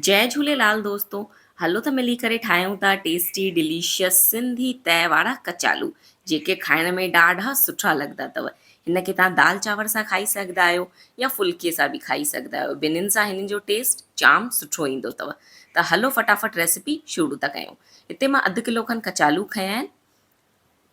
جئي جهوليلال دوستو هلو ته ملي ڪري ٺاهيون ٿا ٽيسٽي ڊليشس سنڌي تئي وارا ڪچالو جيڪي کائڻ ۾ ڏاڍا سٺا لڳندا اٿو هن کي توهان دال چانور سان کائي سگهندا آهيو يا ڦلڪي سان به کائي سگهندا آهيو ٻنهين سان هنن جو ٽيسٽ جام سٺو ايندو اٿو ته هلو فٽافٽ ريسپي شروع ٿا ڪيون هتي مان اڌ ڪلو کن ڪچالو کنيا آهن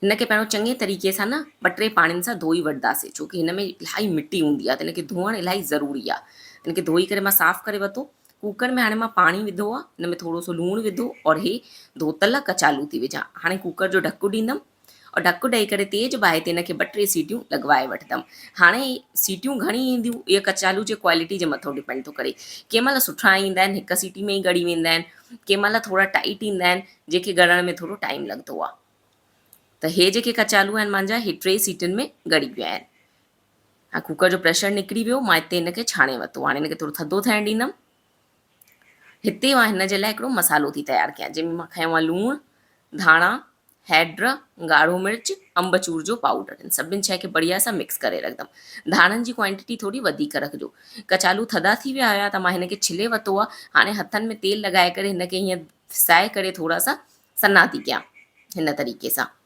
هن کي پهريون چڱي طريقي سان نه ٻه ٽي پاڻين سان ڌوئي وٺنداسين ڇو ڪي هن ۾ الاهي مٽي هوندي آهي ته هن کي ڌوئڻ الاهي ضروري آهي هن کي ڌوئي ڪري مان صاف ڪري ورتو ڪوڪر ۾ هاڻي مان پاڻي وڌو آهي هن ۾ ٿورو سو لوڻ وڌو اور هي ڌوتل ڪچالو ٿي وجهان هاڻي ڪوڪر جو ڍڪ ڏيندم اور ڍڪ ڏئي ڪري تيز باهه تي هن کي ٻه ٽي سيٽيون لڳوائي وٺندم هاڻي سيٽيون گهڻي اينديون اهي ڪچالو جي ڪوالٽي جي مٿو ڊپينڊ ٿو ڪري ڪنهن مهل سٺا ايندا آهن هڪ سيٽي ۾ ئي ڳڙي ويندا آهن ڪنهن مهل ٿورا ٽائيٽ ايندا آهن جيڪي ڳڙڻ ۾ ٿورو ٽائيم لڳندو آهي ته هي جيڪي ڪچالو آهن مانجا هي ٽي سيٽن ۾ ڳڙي ويا آهن. هاڻي ڪوڪر جو پريشر نڪري ويو مان هتي هن کي ڇاڻي ورتو هاڻي هن کي ٿورو ٿڌو ٿيڻ ڏيندم. هتي مان هن جي لاء هڪڙو مصالحو ٿي تيار ڪيان جنهن ۾ مان کنيو آهي لوڻ، ڌاڻا، هيڊ، ڳاڙهو مرچ، انبچور جو پائوڊر ان سڀني شيء کي بڙيا سان مڪس ڪري رکندم. ڌاڻن جي ڪوانٽيٽي ٿوري وڌيڪ رکجو. ڪچالو ٿڌا ٿي ويا هيا ته مان هن کي ڇلي ورتو آهي هاڻي هٿن ۾ تيل لڳائي ڪري هن کي هيئن ڦسائي ڪري ٿورا سا سنها ٿي ڪيان هن طريقي سان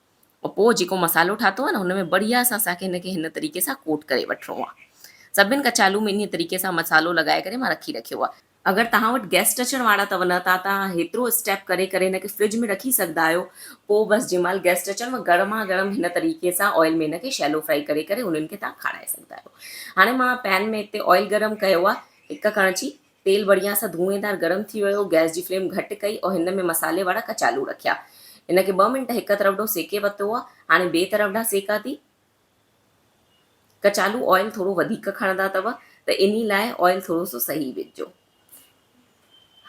۽ پوء جيڪو مصالحو ٺاتو آهي نه هن ۾ بڙهيا سان اسان کي هن کي هن طريقي سان ڪوٽ ڪري وٺڻو آهي سڀن ڪچالو ۾ انهي طريقي سان مصالحو لڳائي ڪري مان رکي رکيو آهي. اگر توهان وٽ گيسٽ اچڻ وارا اٿو نه ته توهان هيترو اسٽيپ ڪري ڪري هن کي فرج ۾ رکي سگهندا آهيو پوء بس جنهن مهل گيسٽ اچن گرما گرم هن طريقي سان آئل ۾ هن کي شيلو فرائي ڪري ڪري انهن کي توهان کارائي سگهندا آهيو هاڻي مان پين ۾ هتي آئل گرم ڪيو آهي هڪ ڪڻچي تيل بڙهيا سان ڌوئيندار گرم ٿي ويو، گئس جي فليم گهٽ ڪئي اور هن ۾ مصالحي وارا ڪچالو رکيا. هن کي ٻه منٽ هڪ طرف ڏو سيڪي ورتو آ، هاڻي ٻئي طرف ڏانهن سيڪان ٿي. ڪچالو آئل ٿورو وڌيڪ کڻندا اٿو ته انهي لاء آئل ٿورو سو صحيح وجهجو.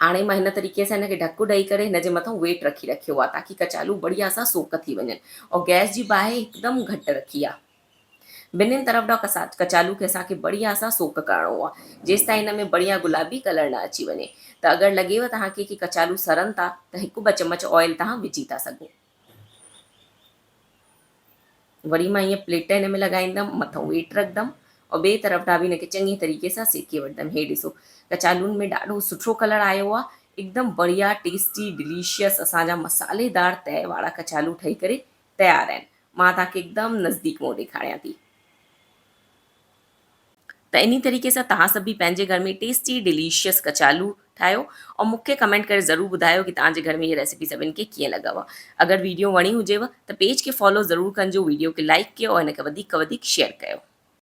هاڻي مان هن طريقي سان هن کي ڍڪ ڏئي ڪري هن جي مٿان ويٽ رکي رکيو آ تاڪي ڪچالو بڙهيا سان سوڪ ٿي وڃن اور گئس جي باهه هڪدم گهٽ رکي آ. ٻنهين طرف ڏانهن ڪچالو کي اسان کي بڙهيا سان سوڪ ڪرڻو آهي جيستائين ان ۾ بڙهيا گلابي ڪلر نه اچي وڃي ته اگر لڳيو توهان کي ڪي ڪچالو سرن ٿا ته هڪ ٻه چمچ آئل توهان وجهي ٿا سگهو. وري مان ائين پليٽ هن ۾ لڳائيندم مٿان ويٽ رکندم اور ٻئي طرف ڏانهن به هن کي چڱي طريقي سان سيڪي وٺندم هي ڏسو ڪچالون ۾ ڏاڍو سٺو ڪلر آيو آهي هڪدم بڙهيا ٽيسٽي ڊليشس اسان جا مصالحيدار تئي وارا ڪچالو ٺهي ڪري تيار آهن. مان توهان کي هڪدم نزديڪ مون ڏيکاريان ٿي. ته انهي طريقي سان توهان سڀ به پنهنجي گهر ۾ ٽيسٽي ڊليشس ڪچالو ٺاهيو اور مون کي ڪمينٽ ڪري ضرور ٻڌايو ڪي توهان جي گهر ۾ هي ريسيپي سڀن کي ڪيئن لڳو. اگر ويڊيو وڻي هجيو ته پيج کي فالو ضرور ڪنجو ويڊيو کي لائيڪ ڪيو اور هن کي وڌيڪ کان وڌيڪ شيئر ڪيو.